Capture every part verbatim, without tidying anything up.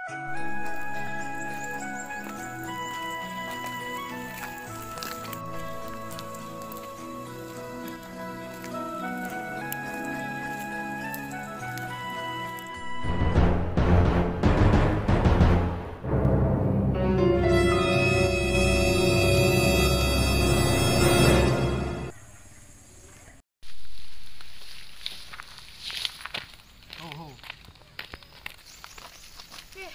Ho, ho. Eh.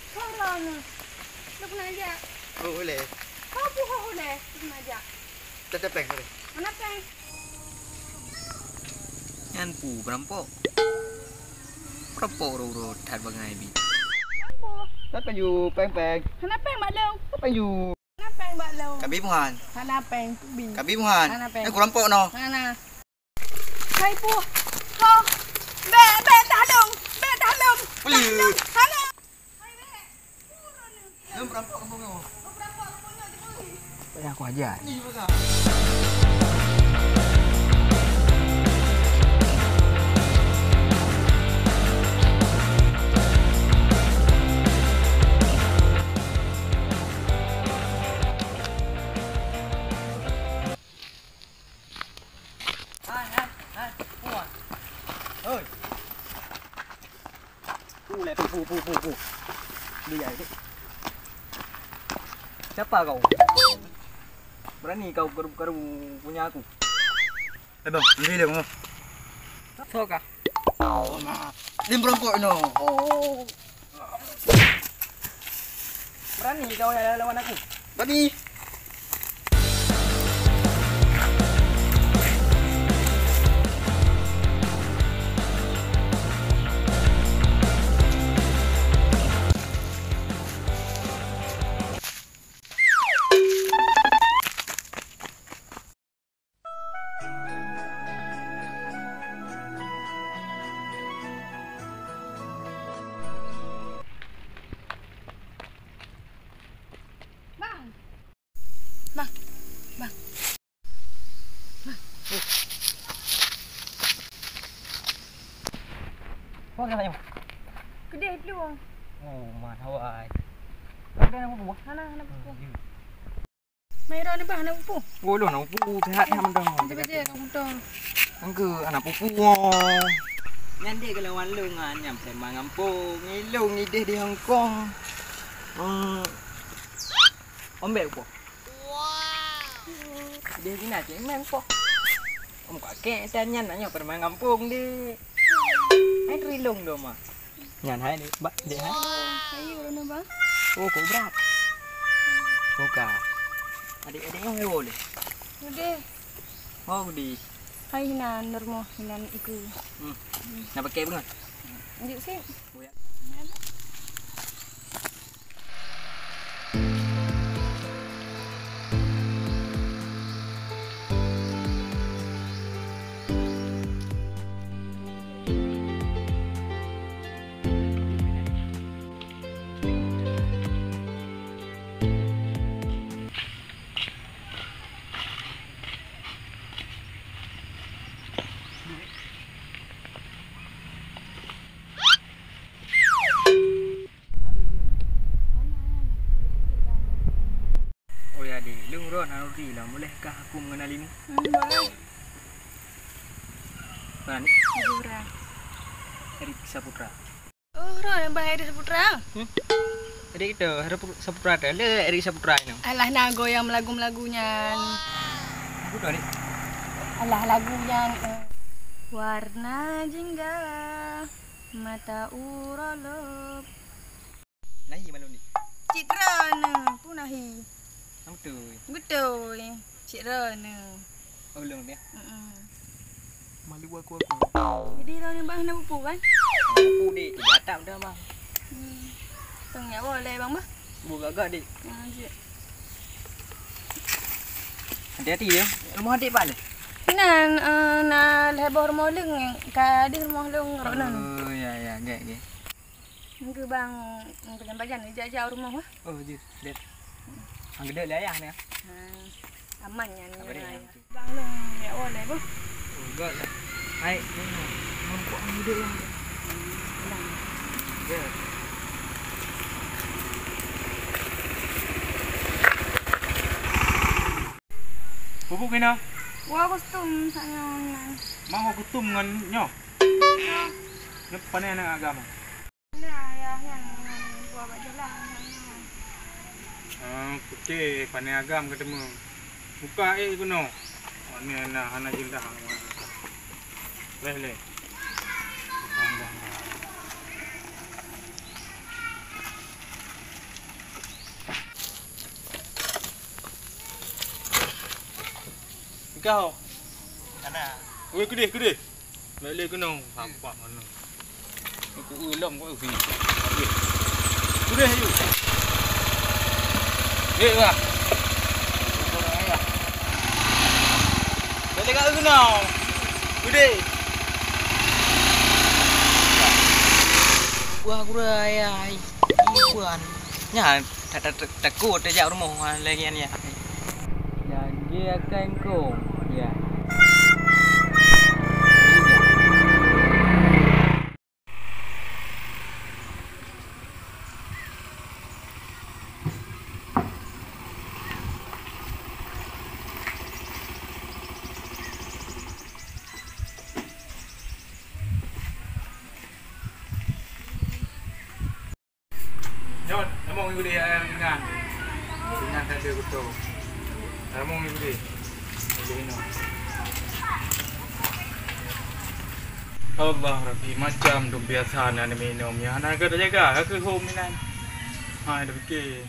Ho, ho, ho. Lu keuneuk jak? Oh, boleh. Ho, ho, ho, boleh. Lu keuneuk jak? Tata péng, boleh. Mana péng? Nyan peue, peurampok? Peurampok uroe-uroe that bangai bi. Peurampok. Tata ju péng-péng. Hana péng bak lôn. Tata ju. Hana péng bak lôn. Kabi muhan. Hana péng, kubi. Kabi muhan. Hana péng. Eh, ku rampok noh. Hana. Hai puh. Ho. Bèk, bèk tah lôn. Bèk tah lôn. Boleh. Tah lôn. Hana. Hai, bèk. Lôn perampok kampung nyoe. Perampok kampung nyoe, jemput. Payah aku ajar. Ni juga. Hai, hai, hai, puan. Hoi. Pu, lé, pu, pu, pu, pu, pu. Dia itu. Siapa kau? Berani kau karu-karu punya aku? Eh, bang, ambil dia, bang. Soe kah? Oh, ma. Dia perampok no. Oh. Berani kau ya lawan aku? Berani. Bang. Bang. Bang. Bang. Kau kena tanya. Kedai dulu. Oh, mana wai. Kau dah nak bubuh? Hana, hana bubuh. Hmm, ya. Mai droeneuh bah, hana pupu. Oh, lôn hana pupu, sehat nyan mantong. Beutôi, beutôi, ka mantong. Engke hana pupu. Nyan deh kalau wan lôn nyan, nyan preman gampông. Ilôn ideh di Hong Kong. Hmm. Ombek upo. Ideh di na cek meng po. Om kakek tan nyan nanya preman gampông deh. Hai trilong doma. Nyan hai dek, bak dek hai. Ayo, Rona, Bang. Oh, kok brat. Buka. Adik-adik yang wo deh. Udah. Oh, di. Hai, hinan, normo, hinan iku. Hmm. Nak pakai bunga? Lanjut sih. Oh ya, deh, lôn ron Hanuri lah. Bolehkah aku mengenalimu? Hmm, boleh. Mana ni? Saputra. Erik Saputra. Oh, ron Abang Erik Saputra? Hmm? Erik tu, Saputra tu. Le Erik Saputra ni. Alah, na goyang melagu-melagu nyan. Lagu tu, Erik? Alah, lagu nyan, eh, warna jingga mata urolob. Nahi malam ni. Cit Rana, pun nahi. Betul. Betul. Cit Rana. Oh, long dia. Mm-mm. Malu aku, aku. Jadi, Rana bah nak pupu kan? Pupu dek, tu batak dah, bang. Hmm. Tengok boleh, bang, bah? Bu gagah, dek. Ha, cik. Hati-hati ya. Rumah adik pak ni? Nan, eh, na lhèe boh rumoh leueng, ka deh rumoh leueng rot nan. Oh, ya, ya, gek, gek. Nunggu bang, pajan-pajan jak-jak rumoh wah. Oh, jeuet, jeuet. Ang gede lah ayah ni. Ha, aman nyan. Apa dia? Bang lôn jak woe lé boh. Oh, gak lah. Hai, mun kok ang gede lah. Hmm, bilang. Pupuk keunoe. Wa kostum sanyoe nyan. Mang wa kostum ngon nyoe. Nyoe. Nyoe pane aneuk agam? Nah, ayah nyan ngon buah bak jalan nyan. Ah, oke, pane agam ka teuma. Buka ék keunoe. Oh, ni na hana jeulah. Leh, leh. Ikau. Ana. Weh, keudeh, keudeh. Bèk lé keunong, sapak meunan. Ku eu lom, ku eu sini. Keudeh, ayu. Eh, wah. Bèk lé ka eu keunong. Keudeh. Wah, gurèe ayah. Ih, puan. Nyan. Ta-, ta-, ta-, takot tajak rumoh, ha, lagèe nyan, ya. Lagèe akai engkong, ya. Nyoe, tamong yue udeh, eh, ringan. Ringan saja beutôi. Tamong yue udeh. Udeh inoe. Allah Rabbi, macam tu biasa na minum. Ya, hana ka jaga, ka keuhom inan. Hai, dah fikir.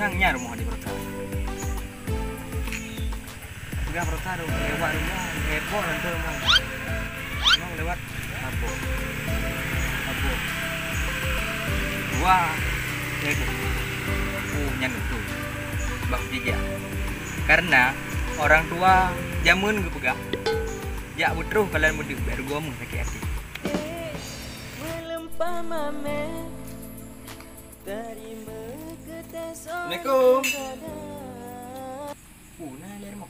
Sang nyan rumoh di Berkah. Peugah peurasa lewat rumoh, heboh lom tu rumoh. Memang lewat, heboh. Heboh. Wah, heboh. Oh, nyan beutôi. Bah bijak. Karena orang tua jameun geupeugah, "Jak beutroh kalon meudeuk, bèk rugoe meuh sakét até." Assalamualaikum. Oh, na lé rumoh.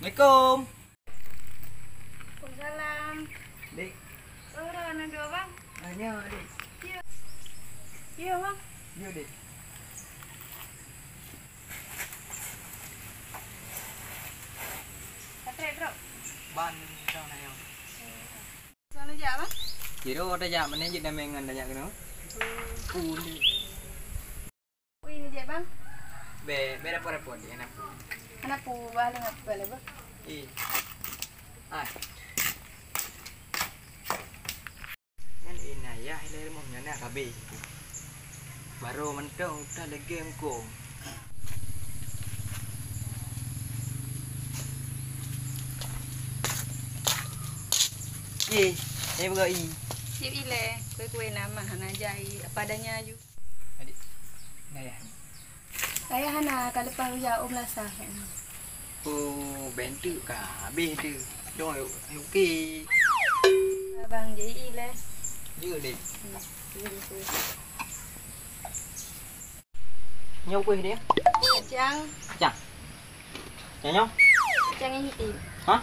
Assalamualaikum. Waalaikumsalam. Dek. Oh, na dua, Bang? Ah, nyo, Dek. Iya. Iya, Bang. Iya, Dek. Patrek, bro. Ban, kau na nyo. Soe neujak, Bang? Sidroe tajak, meunan jeuet damé ngon tajak keunoe. Pun. Ui, neujak, Bang? Bèk, bèk repot-repot, hana peue. Hana peue, bah, lôn peugah lé, bah. Ih. Ai. Nyan inayah ilèe rumoh nyan na kabeh. Barô mantong utak lagèe engkong. Eh, eh, beugai. Cit ilèe, kue-kue nama hana jai, apa adanya aju. Adik, inayah. Ayah hana ka leupah uya u meulasah. Oh, bentuk ka habéh tu. Dong, oke. Abang J I leh. Jeuet deh. Hmm, jeuet deh. Nyoe kueh dia? Kacang. Kacang. Yang nyoe? Kacang intip. Hah?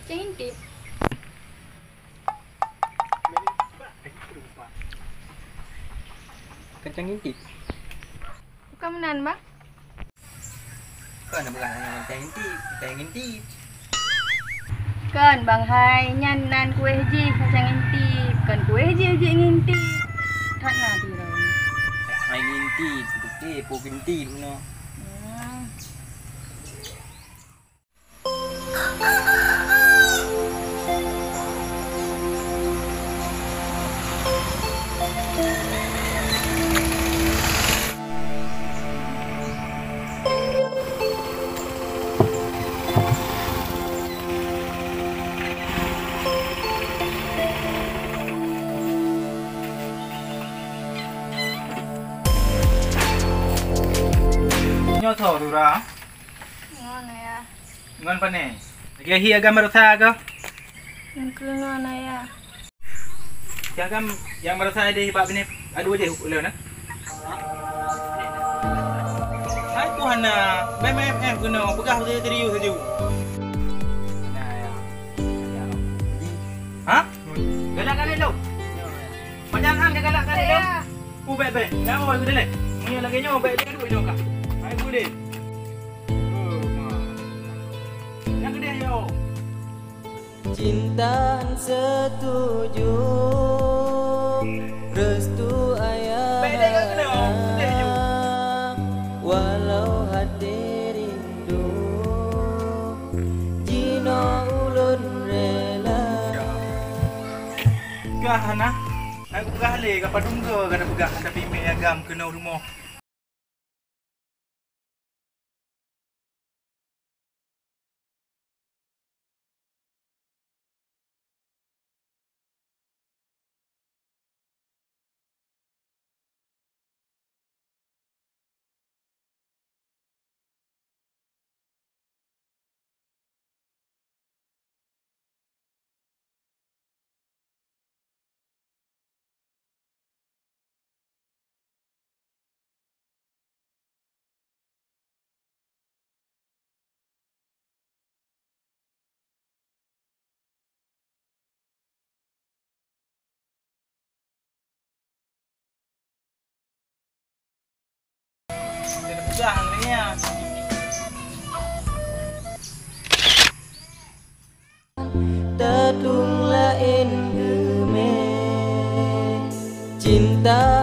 Kacang intip. Kacang intip. Bukan meunan, Bang. Kon na peugah ngon kacang intip, kacang intip. Kon, Bang hai, nyan nan kueh jih kacang intip. Kon kueh jih jih ngintip. That na tu. Hai ngintip, beutôi, po ngintip no. Hmm. Nyoe tho, Dura. Ngon, ya. Ngon pane? Lagèe hi agam madrasah kah? Ngon keunoe na ya. Agam nyang madrasah deh bak binéh adu deh ulôn na. Hai Tuhan na, mem mem mem keunoe peugah serius serius. Na ya. Ha? Galak-galak lom. Pajan han ka galak-galak lom. Ya. Oh, baik-baik. Jangan awak gede leh. Meunyoe lagèe nyoe baik leh duek nyoe kah. Hai boleh. Oh, ma. Nyang keudeh yo. Cinta setuju, restu ayah. Baik, baik, baik, baik. Sedih, Ju. Walau hati rindu, jinoe ulôn rela. Peugah hana, hai peugah lé, ka padum goe ka tapeugah, tapi mé agam keunoe rumoh. Teupeugah ngon dia. Tadong laén geumé, cinta